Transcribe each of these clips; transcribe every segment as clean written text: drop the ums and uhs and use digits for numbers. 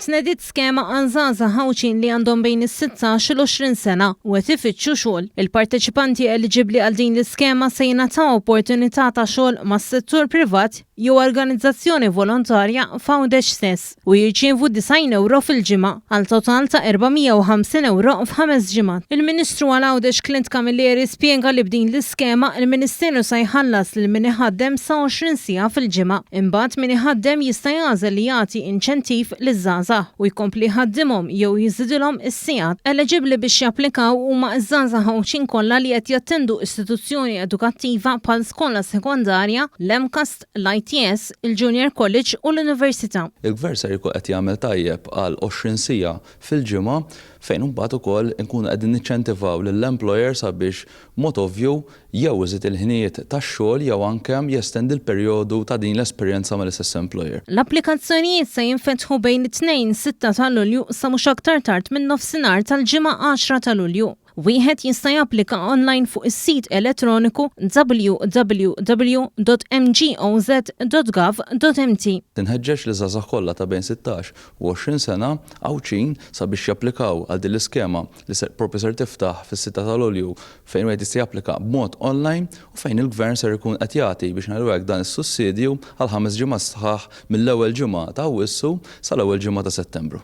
Tnediet skema għal żgħażagħ Għawdxin li għandhom bejn is-sittax u l-20 sena u qed ifittxu xogħol. Il-parteċipanti eliġibbli għal din l-iskema se jingħataw opportunità ta' xogħol mas-settur privat jew organizzazzjoni volontarja f'Għawdex stess u jirċievu 90 ewro fil-ġimgħa, għal total ta' 450 ewro f'ħames ġimgħat. Il-Ministru għal Għawdex Clint Camilleri spjega li b'din l-iskema l-Ministeru se jħallas lil min iħaddem sa 20 siegħa fil-ġimgħa. Imbagħad min iħaddem jista' jagħżel li jagħti inċentiv liż-żgħażagħ u jkompli jħaddimhom jew jiżidilhom is-sigħat. Eleġibbli biex japplikaw huma ż-żgħażagħ Għawdxin kollha li qed jattendu istituzzjoni edukattiva bħal skola sekondarja, l-MCAST, l-ITS, il-Junior College u l-Università. Il-Gvern ser jkun qed jagħmel tajjeb għal 20 siegħa fil-ġimgħa fejn imbagħad ukoll inkunu qegħdin niċċentivaw lill-employer sabiex b'mod ovvju jew iżid il-ħinijiet tax-xogħol jew anke jestendi l-perjodu ta' din l-esperjenza mal-istess employer. L-applikazzjonijiet se jinfetħu bejn it-Tnejn sitta ta' Lulju sa mhux aktar tard minn nofsinhar tal-Ġimgħa għaxra ta' Lulju. Wieħed jista' japplika online fuq is-sit elettroniku www.mgoz.gov.mt. Inħeġġeġ liż-żgħażagħ kollha ta' bejn 16 u 20 sena Għawdxin sabiex japplikaw għal din l-iskema li ser proprju ser tiftaħ fis-sitta ta' Lulju fejn wieħed jista' japplika b'mod online u fejn il-Gvern ser ikun qed jagħti biex ngħidu hekk dan is-sussidju għal ħames ġimgħat sħaħ mill-ewwel ġimgħa ta' Awwissu sal-ewwel ġimgħa ta' Settembru.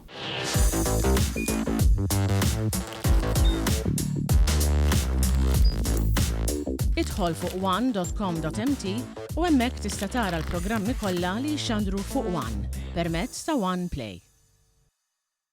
Idħol fuq one.com.mt u hemmhekk tista' tara l-programmi kollha li jixxandru fuq One permezz ta' One Play.